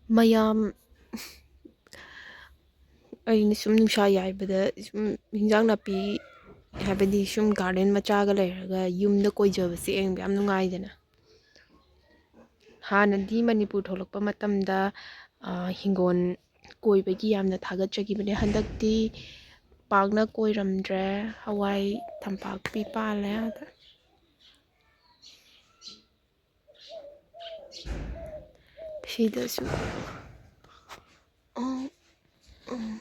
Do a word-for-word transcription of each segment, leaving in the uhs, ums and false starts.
ꯃꯌꯥꯝ, ꯑꯩꯅ ꯁꯨꯝ ꯅꯨꯡꯁꯥ ꯌꯥꯏꯕꯗ ꯁꯨꯝ ꯍꯤꯟꯖꯥꯡ ꯅꯥꯄꯤ, ꯍꯥꯏꯕꯗꯤ ꯁꯨꯝ ꯒꯥꯔꯗꯦꯟ ꯃꯆꯥꯒ ꯂꯩꯔꯒ ꯌꯨꯝꯗ ꯀꯣꯏꯖꯕꯁꯦ ꯌꯦꯡꯕ ꯌꯥꯝ ꯅꯨꯡꯉꯥꯏꯗꯅ꯫ ꯍꯥꯟꯅꯗꯤ ꯃꯅꯤꯄꯨꯔ ꯊꯣꯛꯂꯛꯄ ꯃꯇꯝꯗ, ꯑ, ꯍꯤꯡꯒꯣꯜ ꯀꯣꯏꯕꯒꯤ ꯌꯥꯝꯅ ꯊꯥꯒꯠꯆꯈꯤꯕꯅꯦ꯫ ꯍꯟꯗꯛꯇꯤ ꯄꯥꯛꯅ ꯀꯣꯏꯔꯝꯗ꯭ꯔꯦ꯫ ꯍꯋꯥꯏ ꯊꯝꯄꯥꯛꯄꯤ ꯄꯥꯜꯂꯦ ꯑꯗ꯫ ꯁꯤꯗꯁꯨ꯫ ꯑꯣ, ꯎꯝ꯫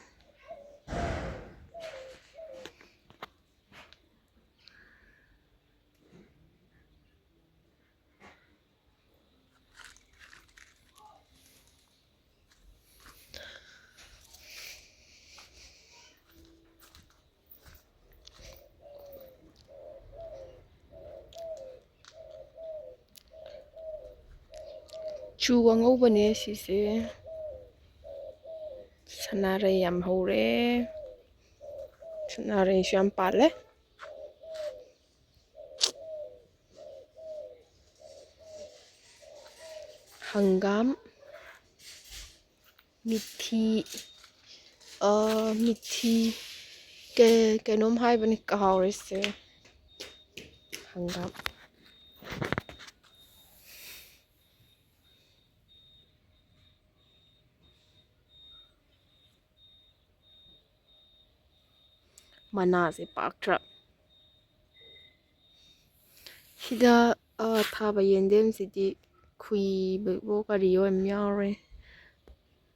ꯆꯨ ꯑꯉꯧꯕꯅꯦ ꯁꯤꯁꯦ꯫ ꯁꯅꯥꯔꯩ ꯌꯥꯝ ꯍꯧꯔꯦ꯫ ꯁꯅꯥꯔꯩꯁꯨ ꯌꯥꯝ ꯄꯥꯜꯂꯦ꯫ ꯍꯪꯒꯥꯝ, ꯃꯤꯊꯤ, ꯑ, ꯃꯤꯊꯤ, ꯀꯩ-, ꯀꯩꯅꯣꯝ ꯍꯥꯏꯕꯅꯤ, ꯀꯥꯎꯔꯦꯁꯦ꯫ ꯍꯪꯒꯥꯝ꯫ ꯃꯅꯥꯁꯦ ꯄꯥꯛꯇ꯭ꯔꯥ? ꯁꯤꯗ, ꯑ, ꯊꯥꯕ ꯌꯦꯟꯗꯦꯝꯁꯤꯗꯤ ꯈꯨꯏꯕꯣ ꯀꯔꯤꯌꯣ ꯌꯥꯝ ꯌꯥꯎꯔꯦ꯫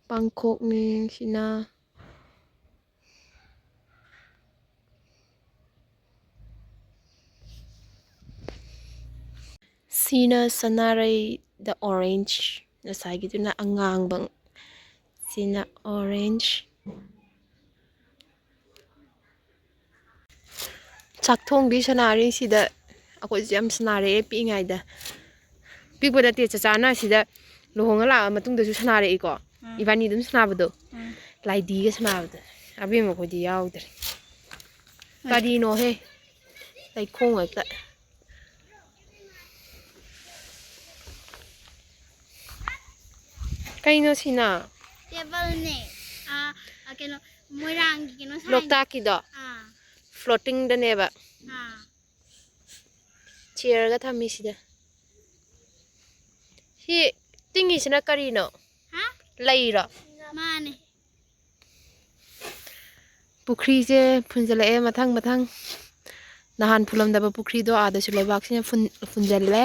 ꯄꯥꯡꯈꯣꯛꯅꯦ ꯁꯤꯅ꯫ ꯁꯤꯅ ꯁꯅꯥꯔꯩ, the orange, ꯉꯁꯥꯏꯒꯤꯗꯨꯅ ꯑꯉꯥꯡꯕ, ꯁꯤꯅ orange꯫ ꯆꯥꯛ ꯊꯣꯡꯗꯤ ꯁꯅꯥꯔꯩꯁꯤꯗ ꯑꯩꯈꯣꯏꯁꯨ ꯌꯥꯝ ꯁꯅꯥꯔꯛꯑꯦ ꯄꯤꯛꯏꯉꯩꯗ꯫ ꯄꯤꯛꯄ ꯅꯠꯇꯦ, ꯆꯆꯥꯅ ꯁꯤꯗ ꯂꯨꯍꯣꯡꯉ ꯂꯥꯛꯑ ꯃꯇꯨꯡꯗꯁꯨ ꯁꯅꯥꯔꯛꯏꯀꯣ꯫ ꯎꯝ꯫ ꯏꯕꯥꯅꯤ ꯑꯗꯨꯝ ꯁꯅꯥꯕꯗꯣ꯫ ꯎꯝ꯫ ꯂꯥꯏꯙꯤꯒ ꯁꯅꯥꯕꯗ꯫ ꯑꯕꯦꯝꯃ ꯑꯩꯈꯣꯏꯗꯤ ꯌꯥꯎꯗ꯭ꯔꯦ꯫ ꯍꯣꯏ꯫ ꯀꯔꯤꯅꯣꯍꯦ? ꯂꯩꯈꯣꯡ ꯍꯦꯛꯇ꯫ ꯀꯩꯅꯣ ꯁꯤꯅ? ꯇꯦꯕꯜꯅꯦ꯫ ꯑꯥ, ꯑꯥ, ꯀꯩꯅꯣ, ꯃꯣꯏꯔꯥꯡꯒꯤ ꯀꯩꯅꯣ ꯁꯥꯏꯅꯦ꯫ ꯂꯣꯛꯇꯥꯛꯀꯤꯗꯣ ꯑꯥ, floatingꯗꯅꯦꯕ꯫ ꯑꯥ꯫ Chairꯒ ꯊꯝꯃꯤꯁꯤꯗ꯫ ꯁꯤ ꯇꯤꯡꯉꯤꯁꯤꯅ ꯀꯔꯤꯅꯣ? ꯍꯥ? ꯂꯩꯔꯣ? ꯃꯥꯅꯦ꯫ ꯄꯨꯈ꯭ꯔꯤꯁꯦ ꯐꯨꯟꯖꯜꯂꯛꯑꯦ ꯃꯊꯪ ꯃꯊꯪ꯫ ꯅꯍꯥꯟ ꯐꯨꯜꯂꯝꯗꯕ ꯄꯨꯈ꯭ꯔꯤꯗꯣ ꯑꯥꯗꯁꯨ ꯂꯩꯕꯥꯛꯁꯤꯅ ꯐꯨꯟ-, ꯐꯨꯟꯖꯜꯂꯦ꯫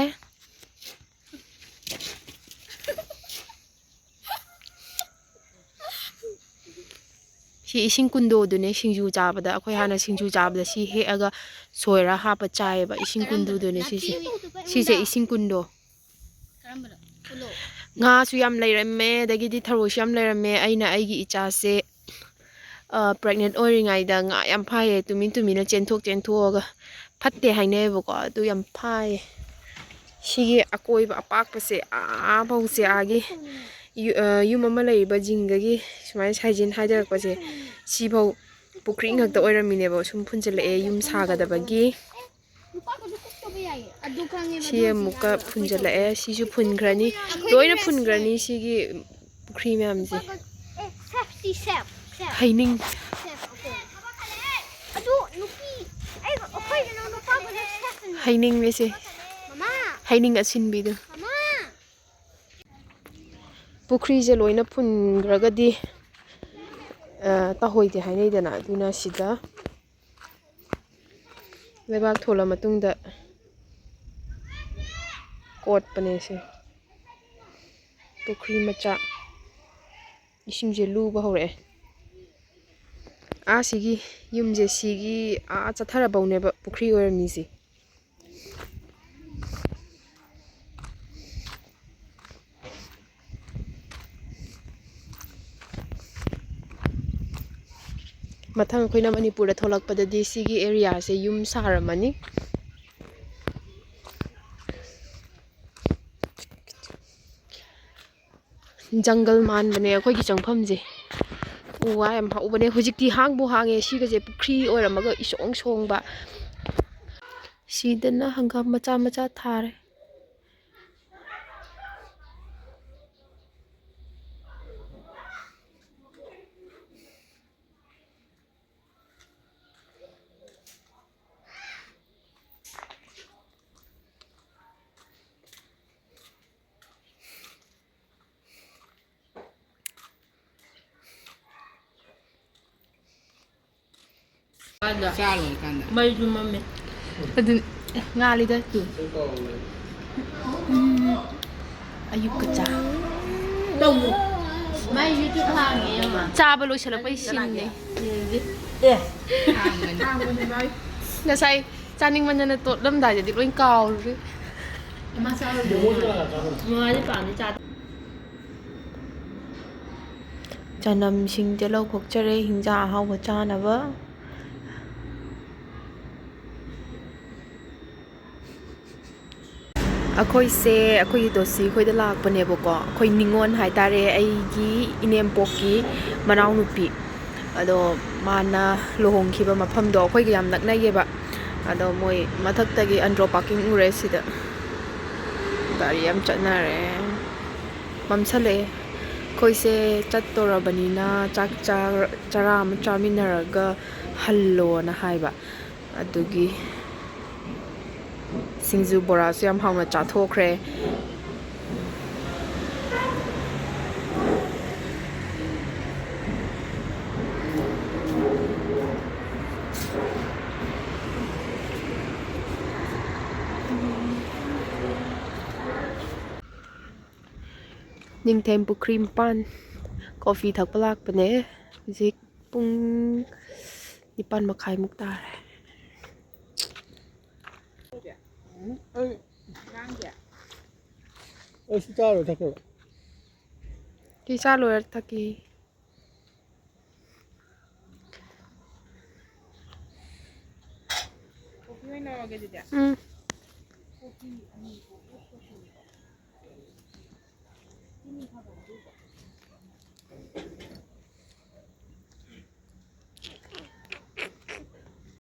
ꯁꯤ ꯏꯁꯤꯡ ꯀꯨꯟꯗꯣꯗꯨꯅꯦ ꯁꯤꯡꯖꯨ ꯆꯥꯕꯗ, ꯑꯩꯈꯣꯏ ꯍꯥꯟꯅ ꯁꯤꯡꯖꯨ ꯆꯥꯕꯗ ꯁꯤ ꯍꯦꯛꯑꯒ ꯁꯣꯏꯔ ꯍꯥꯞꯄ ꯆꯥꯏꯌꯦꯕ, ꯏꯁꯤꯡ ꯀꯨꯟꯗꯨꯗꯨꯅꯦ ꯁꯤꯁꯦ꯫ ꯁꯤꯁꯦ ꯏꯁꯤꯡ ꯀꯨꯟꯗꯣ꯫ ꯀꯔꯝꯕꯅꯣ? ꯎꯠꯂꯣ꯫ ꯉꯥꯁꯨ ꯌꯥꯝ ꯂꯩꯔꯝꯃꯦ, ꯑꯗꯒꯤꯗꯤ ꯊꯔꯣꯏꯁꯨ ꯌꯥꯝ ꯂꯩꯔꯝꯃꯦ꯫ ꯑꯩꯅ ꯑꯩꯒꯤ ꯏꯆꯥꯁꯦ, ꯑ, pregnant ꯑꯣꯏꯔꯤꯉꯩꯗ ꯉꯥ ꯌꯥꯝ ꯐꯥꯏꯌꯦ, ꯇꯨꯃꯤꯟ ꯇꯨꯃꯤꯟꯅ ꯆꯦꯟꯊꯣꯛ ꯆꯦꯟꯊꯣꯛꯑꯒ꯫ ꯐꯠꯇꯦ ꯍꯥꯏꯅꯩꯌꯦꯕꯀꯣ, ꯑꯗꯨ ꯌꯥꯝ ꯐꯥꯏꯌꯦ꯫ ꯁꯤꯒꯤ ꯑꯀꯣꯏꯕ ꯑꯄꯥꯛꯄꯁꯦ ꯑꯥ ꯐꯧꯁꯦ ꯑꯥꯒꯤ ꯌꯨ-, ꯑ, ꯌꯨꯝ ꯑꯃ ꯂꯩꯔꯤꯕ ꯖꯤꯡꯗꯒꯤ ꯁꯨꯃꯥꯏꯅ ꯁꯥꯏꯖꯤꯟ ꯍꯥꯏꯊꯔꯛꯄꯁꯦ, ꯁꯤꯐꯧ ꯄꯨꯈ꯭ꯔꯤ ꯉꯥꯛꯇ ꯑꯣꯏꯔꯝꯃꯤꯅꯦꯕ, ꯁꯨꯝ ꯐꯨꯟꯖꯜꯂꯛꯑꯦ ꯌꯨꯝ ꯁꯥꯒꯗꯕꯒꯤ꯫ ꯅꯨꯄꯥꯒꯁꯨ ꯀꯨꯞꯇꯕ ꯌꯥꯏꯌꯦ꯫ ꯑꯗꯨ ꯈꯪꯉꯦꯕ, ꯁꯤ ꯑꯗꯨ ꯑꯃꯨꯛꯀ ꯍꯧꯖꯤꯛ ꯐꯨꯟꯖꯜꯂꯛꯑꯦ, ꯁꯤꯁꯨ ꯐꯨꯟꯈ꯭ꯔꯅꯤ, ꯑꯩꯈꯣꯏꯒꯤ ꯂꯣꯏꯅ restaurant ꯐꯨꯟꯈ꯭ꯔꯅꯤ ꯁꯤꯒꯤ ꯄꯨꯈ꯭ꯔꯤ ꯃꯌꯥꯝꯁꯦ꯫ ꯅꯨꯄꯥꯒ-, ꯑꯦ, ꯁꯦꯐ, ꯁꯤ ꯁꯦꯐ, ꯁꯦꯐ꯫ ꯍꯩꯅꯤꯡ꯫ Safe, okay. ꯑꯗꯨ ꯅꯨꯄꯤ, ꯑꯩ, ꯑꯩꯈꯣꯏꯒꯤꯅ ꯅꯨꯄꯥꯒꯁꯨ ꯁꯦꯐꯅꯤ꯫ ꯍꯩꯅꯤꯡꯅꯦ ꯁꯤ, ꯃꯃꯥ, ꯍꯩꯅꯤꯡ ꯑꯁꯤꯟꯕꯤꯗꯣ꯫ ꯃꯃꯥ꯫ ꯄꯨꯈ꯭ꯔꯤꯁꯦ ꯂꯣꯏꯅ ꯐꯨꯟꯈ꯭ꯔꯒꯗꯤ, ꯑ, ꯇꯧꯍꯩꯗꯦ ꯍꯥꯏꯅꯩꯗꯅ, ꯑꯗꯨꯅ ꯁꯤꯗ ꯂꯩꯕꯥꯛ ꯊꯣꯜꯂ ꯃꯇꯨꯡꯗ ꯀꯣꯠꯄꯅꯦ ꯁꯦ꯫ ꯄꯨꯈ꯭ꯔꯤ ꯃꯆꯥ꯫ ꯏꯁꯤꯡꯁꯦ ꯂꯨꯕ ꯍꯧꯔꯛꯑꯦ꯫ ꯑꯥ ꯁꯤꯒꯤ ꯌꯨꯝꯁꯦ ꯁꯤꯒꯤ ꯑꯥ ꯆꯠꯊꯔꯕꯧꯅꯦꯕ ꯄꯨꯈ꯭ꯔꯤ ꯑꯣꯏꯔꯝꯃꯤꯁꯦ꯫ ꯃꯊꯪ ꯑꯩꯈꯣꯏꯅ ꯃꯅꯤꯄꯨꯔꯗ ꯊꯣꯛꯂꯛꯄꯗꯗꯤ ꯁꯤꯒꯤ ꯑꯦꯔꯤꯌꯥꯁꯦ ꯌꯨꯝ ꯁꯥꯔꯝꯃꯅꯤ꯫ ꯖꯪꯒꯜ ꯃꯥꯟꯕꯅꯦ ꯑꯩꯈꯣꯏꯒꯤ ꯆꯪꯐꯝꯁꯦ꯫ ꯎ ꯋꯥ ꯌꯥꯝ ꯍꯧꯕꯅꯦ꯫ ꯍꯧꯖꯤꯛꯇꯤ ꯍꯥꯡꯕꯨ ꯍꯥꯡꯉꯦ꯫ ꯁꯤꯒꯁꯦ ꯄꯨꯈ꯭ꯔꯤ ꯑꯣꯏꯔꯝꯃꯒ ꯏꯁꯣꯡ ꯁꯣꯡꯕ꯫ ꯁꯤꯗꯅ ꯍꯪꯒꯥꯝ ꯃꯆꯥ ꯃꯆꯥ ꯊꯥꯔꯦ꯫ ꯆꯥ ꯂꯣꯏꯔꯀꯥꯟꯗ꯫ ꯃꯩꯁꯨ ꯃꯝꯃꯦ꯫ ꯑꯗꯨ ꯉꯥꯜꯂꯤꯗ ꯇꯨ꯫ ꯎꯝ, ꯑꯌꯨꯛꯀ ꯆꯥ꯫ ꯇꯧ꯫ ꯃꯩꯁꯨ ꯍꯥꯡꯉꯦ ꯌꯦꯡꯉꯣ꯫ ꯆꯥꯕ ꯂꯣꯏꯁꯤꯜꯂꯛꯄꯩ ꯁꯤꯟꯅꯦ꯫ ꯑꯦ꯫ ꯉꯁꯥꯏ ꯆꯥꯅꯤꯡꯃꯟꯗꯅ ꯇꯣꯠꯂꯝꯗꯥꯏꯗꯗꯤ ꯂꯣꯏ ꯀꯥꯎꯔꯨꯔꯦ꯫ ꯃꯥꯗꯤ ꯄꯥꯝꯗꯤ ꯆꯥꯗꯦ꯫ ꯆꯅꯝꯁꯤꯡ ꯇꯤꯜꯍꯧ ꯈꯣꯛꯆꯔꯦ ꯍꯤꯟꯖꯥꯡ ꯑꯍꯥꯎꯕ ꯆꯥꯅꯕ꯫ ꯑꯩꯈꯣꯏꯁꯦ ꯑꯩꯈꯣꯏꯒꯤ ꯇꯣꯁꯤ ꯈꯣꯏꯗ ꯂꯥꯛꯄꯅꯦꯕꯀꯣ꯫ ꯑꯩꯈꯣꯏ ꯅꯤꯉꯣꯜ ꯍꯥꯏꯇꯥꯔꯦ, ꯑꯩꯒꯤ ꯏꯅꯦꯝꯄꯣꯛꯀꯤ ꯃꯅꯥꯎꯅꯨꯄꯤ꯫ ꯑꯗꯣ ꯃꯥꯅ ꯂꯨꯍꯣꯡꯈꯤꯕ ꯃꯐꯝꯗꯣ ꯑꯩꯈꯣꯏꯒ ꯌꯥꯝ ꯅꯛꯅꯩꯌꯦꯕ꯫ ꯑꯗꯣ ꯃꯣꯏ ꯃꯊꯛꯇꯒꯤ ꯑꯟꯗ꯭ꯔꯣ ꯄꯥꯔꯀꯤꯡ ꯎꯔꯦ ꯁꯤꯗ꯫ ꯒꯥꯔꯤ ꯌꯥꯝ ꯆꯠꯅꯔꯦ꯫ ꯃꯝꯁꯜꯂꯛꯑꯦ꯫ ꯑꯩꯈꯣꯏꯁꯦ ꯆꯠꯇꯣꯔꯕꯅꯤꯅ ꯆꯥꯛ ꯆꯥꯔ-, ꯆꯔꯥ ꯑꯃ ꯆꯥꯃꯤꯟꯅꯔꯒ ꯍꯜꯂꯣꯅ ꯍꯥꯏꯕ꯫ ꯑꯗꯨꯒꯤ ꯁꯤꯡꯖꯨ ꯕꯣꯔꯥꯁꯨ ꯌꯥꯝ ꯍꯥꯎꯅ ꯆꯥꯊꯣꯛꯈ꯭ꯔꯦ꯫ ꯅꯤꯡꯊꯦꯝ ꯄꯨꯈ꯭ꯔꯤ ꯃꯄꯥꯟ ꯀꯣꯐꯤ ꯊꯛꯄ ꯂꯥꯛꯄꯅꯦ꯫ ꯍꯧꯖꯤꯛ ꯄꯨꯡ ꯅꯤꯄꯥꯟ ꯃꯈꯥꯏꯃꯨꯛ ꯇꯥꯔꯦ꯫ ꯑꯩ ꯁꯤ ꯆꯥꯔꯣꯏ ꯊꯛꯀꯦ꯫ ꯁꯤ ꯆꯥ ꯂꯣꯏꯔ ꯊꯛꯀꯦ꯫ ꯀꯣꯐꯤ ꯑꯣꯏꯅ ꯂꯧꯔꯒꯦ ꯑꯗꯨꯗꯤ꯫ ꯎꯝ꯫ ꯀꯣꯐꯤ ꯑꯅꯤ꯫